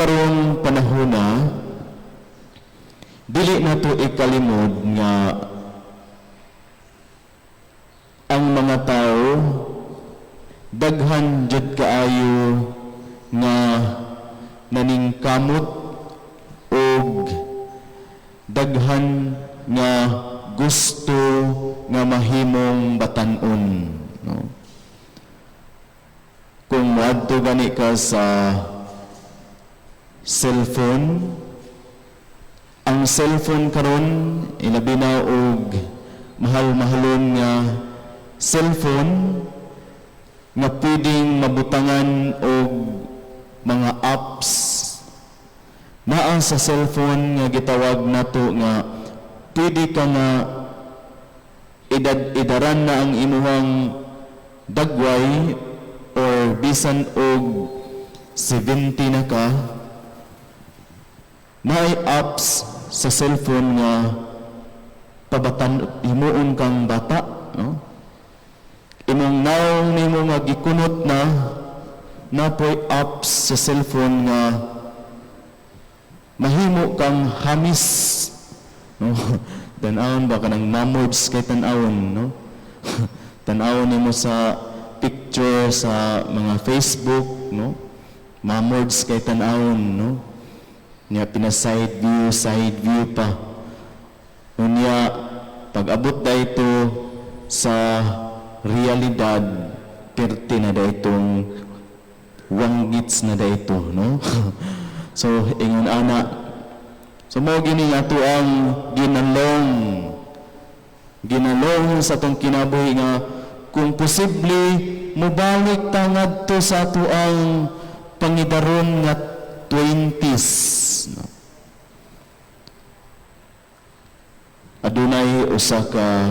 Karong panahona, dili nato ikalimod nga ang mga tao daghan jud kaayo nga naningkamot og daghan nga gusto nga mahimong batan-on, no? Kung moadto gani ka sa cellphone, ang cellphone karon, ilabi na og mahal-mahalon nga cellphone nga pwedeng mabutangan og mga apps, naa sa cellphone nga gitawag nato nga pwede ka nga edad-edaran na ang imuhang dagway or bisan og 70 na ka, naay apps sa cellphone nga pabatan himuon kang bata, no? Imong naong nimo nga gikunot na, napoy apps sa cellphone nga mahimo kang hamis, no? Tan-awon ba kanang mamords kay tan-awon, no? Tan-awon nimo sa picture sa mga Facebook, no? Mamords kay tan-awon, no? Nya pina side view, side view pa. Unya pag abot dayto sa realidad, perti na daytong wanggits na dayto, no? So ingon ana. So mao gini nga ato ang ginalong ginalong sa atong kinabuhi nga kung posible mobalik ta ngadto sa ato ang pangidaron nga 20s, no? Adunay usa ka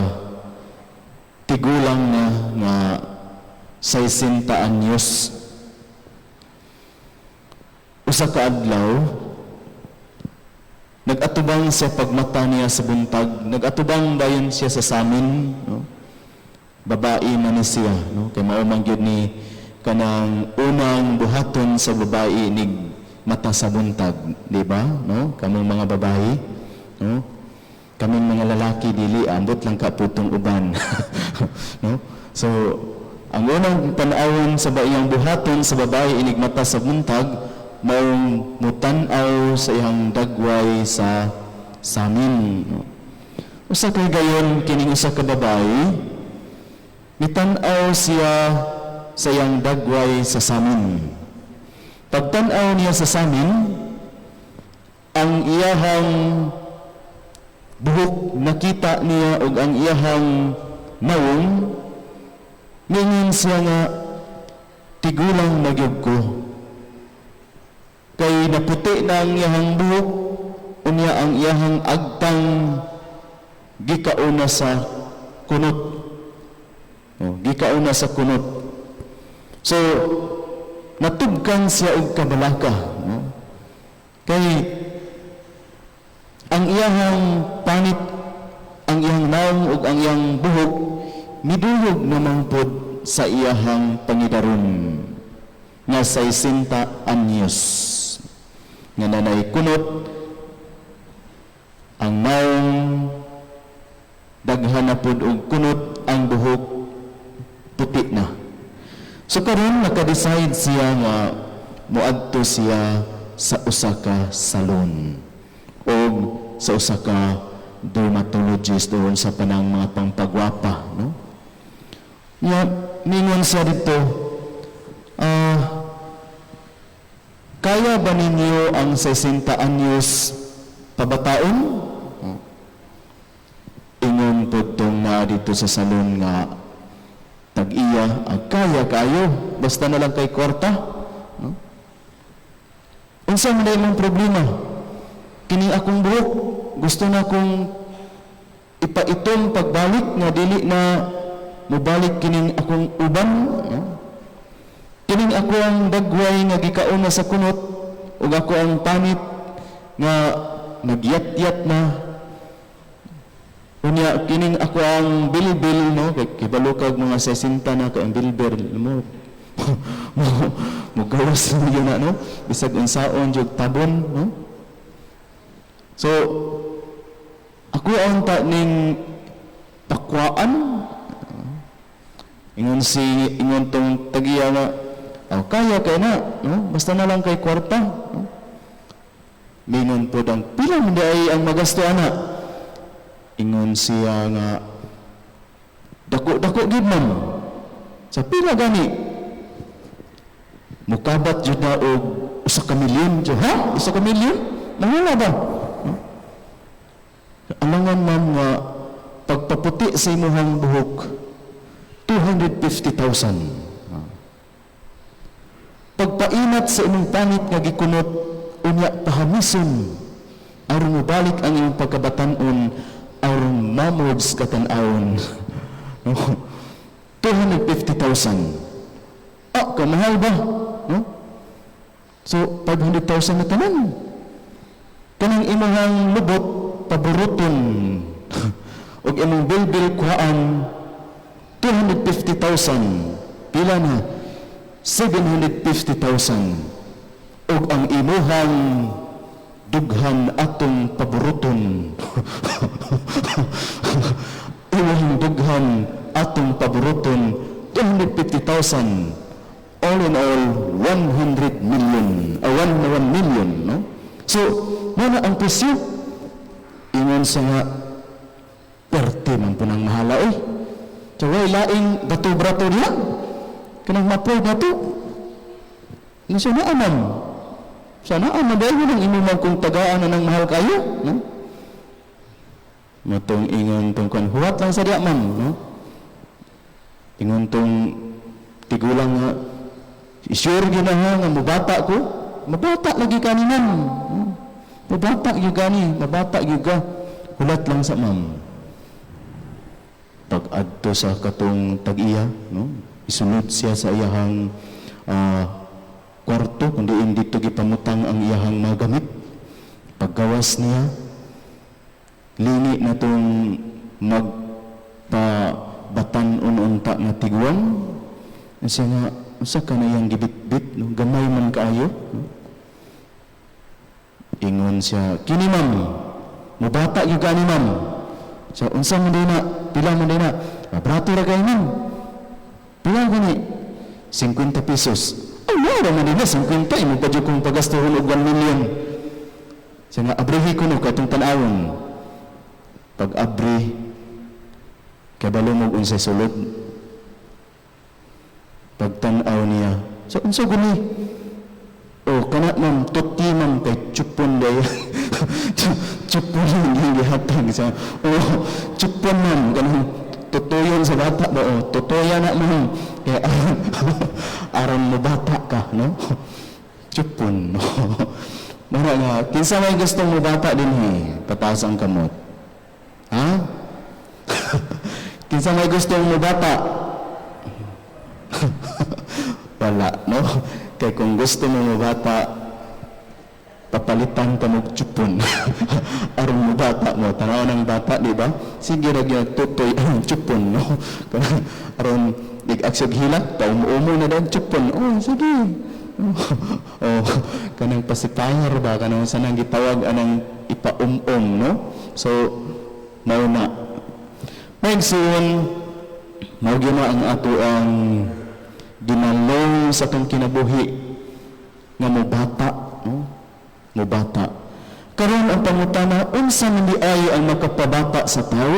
tigulang na nga 60 anyos. Usa ka adlaw, nag-atubang siya pagmata niya sa buntag, nag-atubang dayon siya sa samin, no? Babae man ni siya, no? Kay mao man gyud ni kanang unang buhaton sa babae nig mata sa buntag, di ba? No? Kamong mga babae, no? Kaming mga lalaki dili, ambot lang ka putong uban. No? So, ang unang tan-awon sa iyang buhaton sa babae inig mata sa buntag, maong mutan-aw sa iyang dagway sa samin. No? Usa kay gayon kining usa ka babae, mitan-aw siya sa iyang dagway sa samin. Pagtan-aw niya sa samin, ang iyahang buhok nakita niya ug ang iyahang nawong, ningon siya nga tigulang na gyud ko. Kay naputi na ang iyahang buhok, unya ang iyahang agtang gikauna sa kunot. Oh, gikauna sa kunot. So, natugkan siya og kabalaka, no? Kay ang iyahang panit, ang iyang nawong ug ang iyang buhok miduyog naman pod sa iyahang pangidaron nga 60 anyos nga nanay kunot ang nawong, daghan na pod og kunot, ang buhok puti na. So karon naka-decide siya nga moadto siya sa usa ka salon o sa usa ka dermatologist doon sa panang mga pangpagwapa, no? Nya ningon siya dito, "Kaya ba ninyo ang 60 anyos pabataon?" Ingon po tong naa dito sa salon nga tag-iya, "Ang kaya kayo, basta na lang kay kwarta." No? "Unsa man imong problema?" "Kini akong buhok, gusto na kong ipaitom pagbalik nga dili na mobalik kining akong uban. No? Kining ako ang dagway nga gikaon na sa kunot ug ako ang panit nga nagyat-yat na. Unya kining ako ang bilbil, no, kay kibalo kag mga 60 na kay ang bilbil mo." Mo gawas yun na, no? Bisag unsaon jud tabon, no? So, ako ang ta ning pakwaan. Ingon si ingon tong tagiya nga, "Oh, kaya kay na, no? Basta na lang kay kwarta, no?" Mingon po ang, "Pila man di ay ang magasto ana?" Ingon siya nga, "Dako-dako gid, ma'am." "Sa pila gani?" "Mukabat jud na og 1 ka milyon." "Ha? 1 ka milyon? Mahal ba?" No? "Alangan, ma'am, nga pagpaputi sa imuhang buhok, 250,000. Pagpainat sa imong panit nga gikunot, unya pahamison aron mobalik ang imong pagkabatan-on, aron mamords ka tan-awon. No? 250,000. Ah, kamahal ba?" No? So, 500,000 na tanan. Kanang imong lubot, paburuton. Ug imong bilbil kuhaan, 250,000. Pila na? 750,000. Ug ang imuhang dughan atong paburuton. Imuhang dughan atong paburuton, 250,000. All in all, 100 million. 1 million, no? So, mana ang presyo? Ingon sa nga, "Perte man po ng mahala eh. So, way laing bato-brato diha. Kanang mapoy bato." Nga siya naa, ma'am. Sa naa, man dahil nang imo man kung tagaan na ng mahal kayo. No? Matong ingon tong kan, "Huwat lang sa diya, ma'am." No? Ingon tong tigulang nga, "Sure gyud na ha nga mubata ko? Mabata lagi kani, ma'am. No? Mabata gyud gani, mabata gyud ka. Hulat lang sa, ma'am." Pag adto sa katong tag-iya, no? Isunod siya sa iyahang kwarto kung diin dito gipamutang ang iyahang mga gamit. Paggawas niya, lingi na tong magpabatan-on unta nga tiguang. Siya nga, "Unsa ka na iyang gibitbit, no? Gamay man kaayo, no?" Ingon siya, "Kini, ma'am, mubata gyud gani, ma'am." So, "Unsa man din na, pila man din na?" "Ah, brato ra kayo, ma'am." "Pila gani?" "50 pesos." "Oh, mura man din na, 50, imo pa jud kung pagastuhon og 1 million." Siya nga, "Abrihi ko no, katong tan-awon." Pag abri, kabalo mo unsay sulod. Pagtan-aw niya, "So unsa guni?" "Oh, kana, ma'am, tuti, ma'am, kay chupon day." Chupon ang gihatag sa, "Oh, chupon, ma'am, kanang tutuyon sa bata ba, oh, tutuya na, ma'am. Kay aron aron mo bata ka, no? Chupon, no?" Mara nga, kinsa may gustong mo bata dinhi? Pataas ang kamot. Ha? Kinsa may gustong mo bata? Wala, no? Kay kung gusto mo mabata, papalitan ka mo chupon aron mo bata mo. Tanaw ng bata, di ba? Sige ra gyud tutoy ang chupon, no? Aron ig-aksyon hilak, paumo-umo na daw chupon. Oh, sige. Oh, kanang pacifier ba, kanang sa nang gitawag anang ipaum-um, no? So, mao na. Maigsoon, mao gyud na ang ato ang ginalong sa atong kinabuhi nga mobata, no? Mobata. Karon ang pangutana, unsa man di ay ang makapabata sa tao?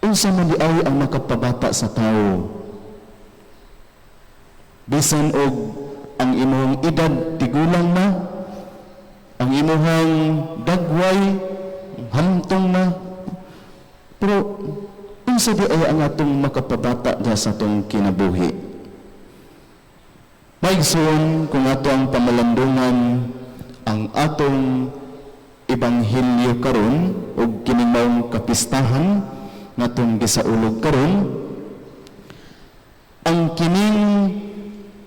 Unsa man di ay ang makapabata sa tao? Bisan og ang imong edad tigulang na, ang imong dagway hamtong na, pero unsa di ay ang atong makapabata diha sa atong kinabuhi? Maigsoon, kung ato ang pamalandungan ang atong ebanghelyo karon ug kining maong kapistahan nga atong gisaulog karon, ang kining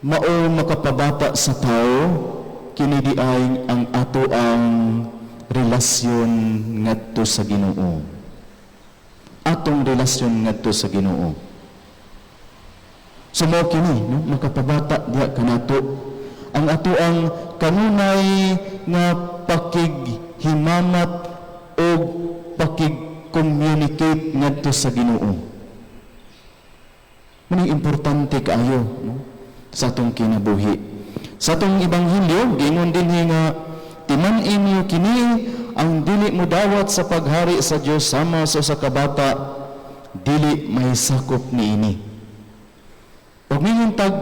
mao makapabata sa tao kini di ay ang ato ang relasyon ngadto sa Ginoo, atong relasyon ngadto sa Ginoo. So mao kini, no, makapabata diha kanato ang atoang kanunay nga pakighimamat o pakig-communicate ngadto sa Ginoo. Maning importante kaayo, no, sa atong kinabuhi. Sa atong ebanghelyo, giingon dinhi nga timan-i niyo kini, ang dili mo dawat sa paghari sa Dios sama sa usa ka bata, dili may sakop niini. Pag mingon tag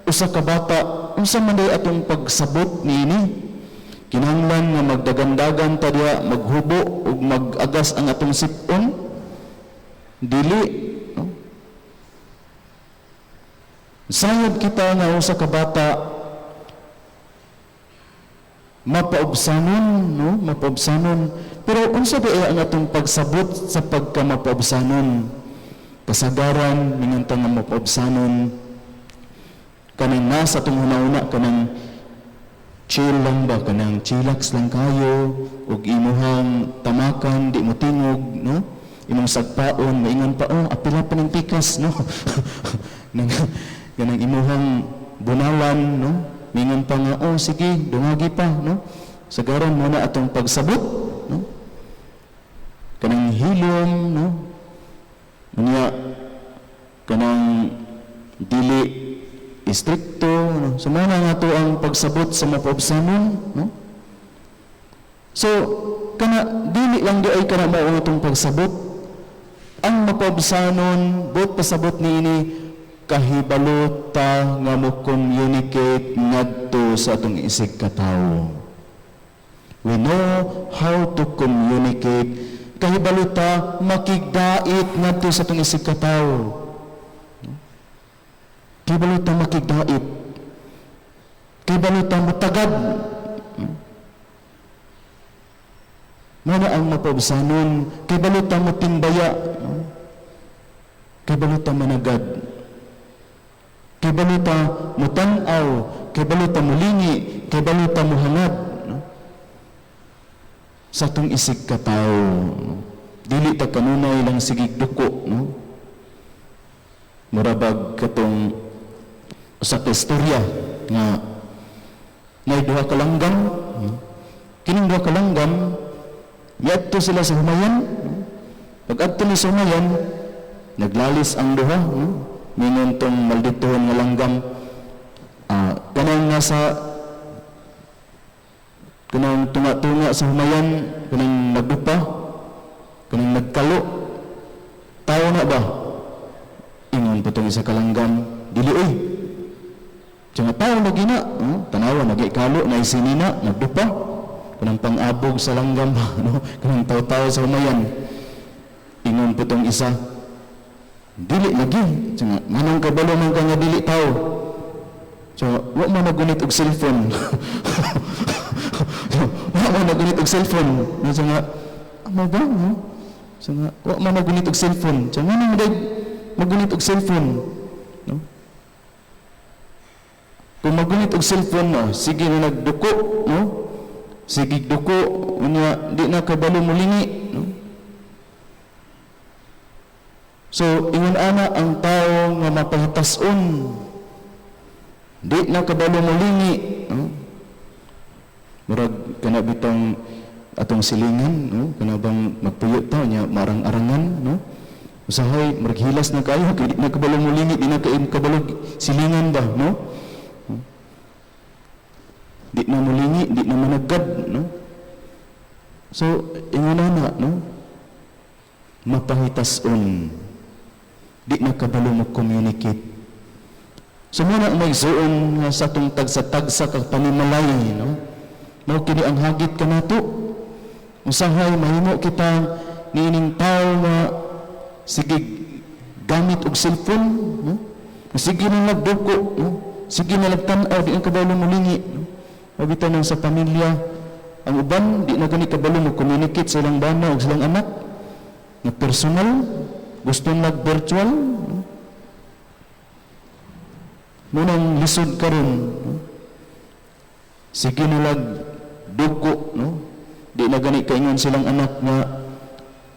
usa ka bata, unsa man day atong pagsabot niini? Kinahanglan nga magdagandagan ta diha, maghubo ug mag-agas ang atong sip-on? Dili, no? Sayod kita nga usa ka bata mapaubsanon, no? Mapaubsanon. Pero unsa ba ang atong pagsabot sa pagka mapaubsanon? Kasagaran, mingon ta nga mapaubsanon, kanang nasa atong hunahuna, kanang chill lang ba, kanang chillax lang kayo, ug imuhang tamakan, di mo tingog, no? Imong sagpaon, maingon pa, "Oh, apila pa ng pikas," no? Nang, kanang imuhang bunalan, no? Mingon pa nga, "Oh, sige, dungagi pa," no? Sagaran mo na atong pagsabot, no? Kanang hilom, no? Unya, kanang dili istrikto, no? So, mao na nga to ang pagsabot sa mapaubsanon, no? So, kana, dili lang di ay kana mao ang atong pagsabot. Ang mapaubsanon, buot pasabot niini, kahibalo ta nga mo communicate ngadto sa atong isig katawo. We know how to communicate. Kahibalo ta makigdait ngadto sa atong isig katawo. Kahibalo ta makigdait. Kahibalo ta mutagad. Mao na ang mapaubsanon. Kahibalo ta motimbaya. Kahibalo ta managad. Kahibalo ta mutan-aw. Kahibalo ta mulingi. Kahibalo ta muhangad. No? Sa atong isig katawo. No? Dili ta kanunay lang sigig duko. No? Murabag katong usa ka istorya nga may duha ka langgam. No? Kining duha ka langgam, miadto sila sa humayan. No? Pag adto ni sa humayan, naglalis ang duha. No? Mingon tong maldituhon nga langgam, kanang nasa kanang tunga-tunga sa humayan, kanang nagdupa, kanang nagkalo, tao na ba? Ingon po tong isa ka langgam, "Dili oy." Tsaka tao lagi na, no? Tanawa, nagikalo, naisinina, nagdupa, kanang pang-abog sa langgam, no? Kanang tao-tao sa humayan. Ingon po tong isa, "Dili lagi." Tsaka, "Manong kabalo man ka nga dili tao?" "So, wa man nagunit og cellphone. Wa man nagunit og cellphone." No, so nga, "Amo ba?" No? So nga, "Wa man nagunit og cellphone." So nga, nang magunit og cellphone? No? Kung magunit og cellphone, no, sige na nagduko, no? Sige duko, unya di na kabalo mulingi, no? So, ingon ana ang tao nga mapahitason, di na kabalo mulingi, no? Murag kana bitong atong silingan, no? Kana bang magpuyo ta nya marang-arangan, no? Usahay murag hilas na kayo kay di na kabalo mulingi, di na kay kabalo silingan ba, no? Di na mulingi, di na managad, no? So, ingon ana, no? Mapahitason. Di na kabalo mo communicate. So mao na ang may suon nga sa atong tagsa-tagsa ka panimalay, no? Mao kini ang hagit kanato. Usahay mahimo kita niining tao nga sige gamit og cellphone, no? Sige na nagduko, no? Sige na nagtan-aw, di na kabalo mulingi, no? Mabitaw nang sa pamilya, ang uban di na gani kabalo mo communicate sa ilang bana o silang anak na personal, gusto nag-virtual, no? Munang lisod karon, no? Sige na lag duko, no? Di na gani kaingon silang anak nga,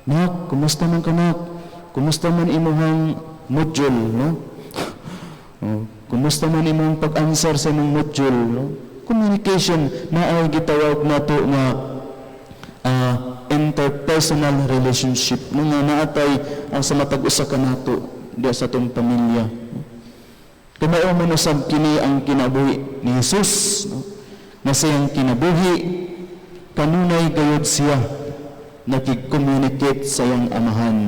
"Nak, kumusta man ka, nak? Kumusta man imuhang module?" no? No? Kumusta man imong pag-answer sa imong module, no? Communication na ay gitawag nato nga interpersonal relationship, no, nga naatay ang sa matag usa ka nato diya sa atong pamilya. No? Kay mao man usab kini ang kinabuhi ni Jesus, no? Nga siyang kinabuhi, kanunay gayud siya nakig-communicate sa iyang Amahan.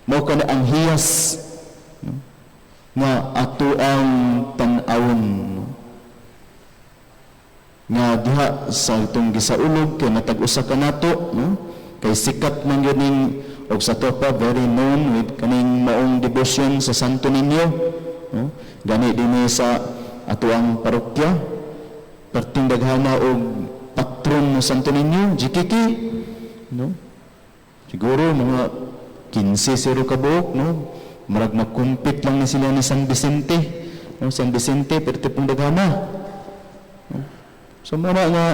Mao kana ang hiyas, no, nga ato ang tan-awon, no? Nga diha sa itong gisaulog kay matag usa ka nato, no, kay sikat man gyud ning og sa topa, very known with kaning maong devotion sa Santo Niño, no? Gani dinhi sa atoang parokya, perting daghana og patron ng Santo Niño, GKK, no? Siguro mga 15 siro ka buok, no? Murag mag-compete lang ni sila ni San Vicente, no? San Vicente perti pong daghana, no? So muna nga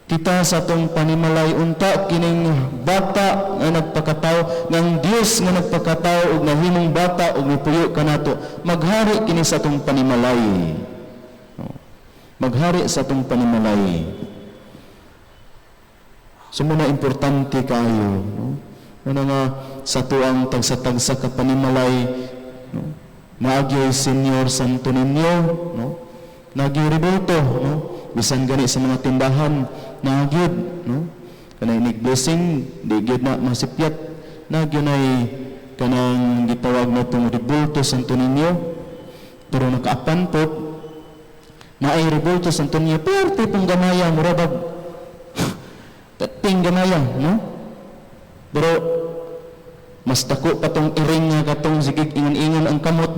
kita sa atong panimalay unta, kining bata nga nagpakatao ng Dios, nga nagpakatao ug nahimong bata ug mipuyo kanato, maghari kini sa atong panimalay, no? Maghari sa atong panimalay. So muna importante kayo, no? Muna nga sa tuang tagsa-tagsa ka panimalay, no, naagyoy Señor Santo Niño, no? Naagyoy rebulto, no? Bisan gani sa mga tindahan naagyod, no? Kanang inig blessing, di gyud na masipyat, nagyud nay kanang gitawag na itong rebulto Santo Niño. Pero nakaapan po naay rebulto Santo Niño, perti pong gamaya, murabag ting gamaya, no? Pero mas dako pa tong iring nga katong sige ingon-ingon ang kamot.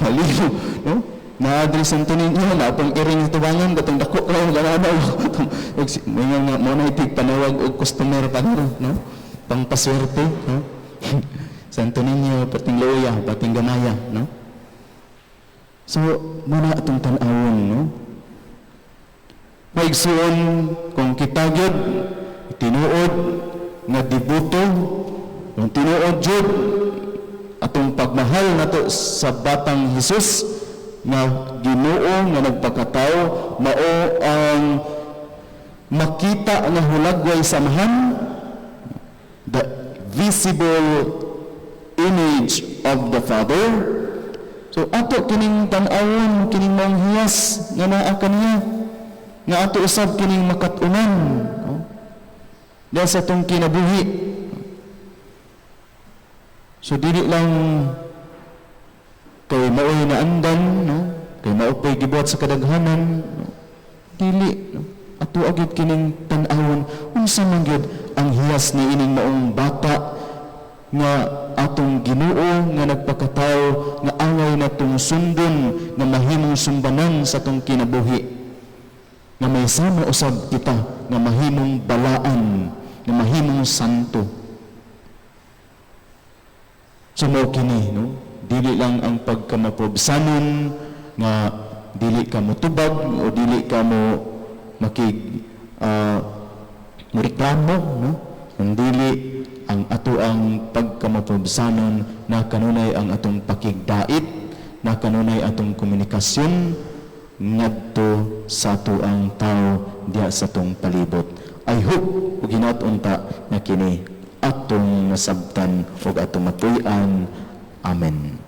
Malino, no? Naadri Santo Niño, na pong iring sa tubangan, katong dako kayo gananaw. May nga mo na itig panawag og customer pa, no? Pangpaswerte, no? Santo Niño, pating luya, pating gamaya, no? So, muna atong tan-awon, no? Maigsuon, kung kita gyud tinuod nga deboto, kung tinuod jud atong pagmahal nato sa batang Hesus nga Ginoo nga nagpakatao, mao ang makita nga hulagway sa Amahan, the visible image of the Father. So ato kining tan-awon, kining maong hiyas nga naa kaniya, nga ato usab kining makat-unan, no? Diyan sa atong kinabuhi. So dili lang kay maoy naandan, no, kay mao pa'y gibuhat sa kadaghanan, no? Dili, no? Ato agad kining tan-awon unsa man gyud ang hiyas ni ining maong bata nga atong Ginoo nga nagpakatao, nga angay natong sundon, nga mahimong sumbanan sa atong kinabuhi, nga may sama usab kita nga mahimong balaan, nga mahimong santo. So mao kini, no? Dili lang ang pagkamaprobsanon nga dili ka mo tubag o dili ka mo makig mo reklamo, no? Kung dili ang ato ang pagkamaprobsanon na kanunay ang atong pakigdait, na kanunay atong komunikasyon ngadto sa ato ang tao diha sa atong palibot. I hope ug hinaot unta nga kini atong nasabtan ug atong matuy-an. Amen.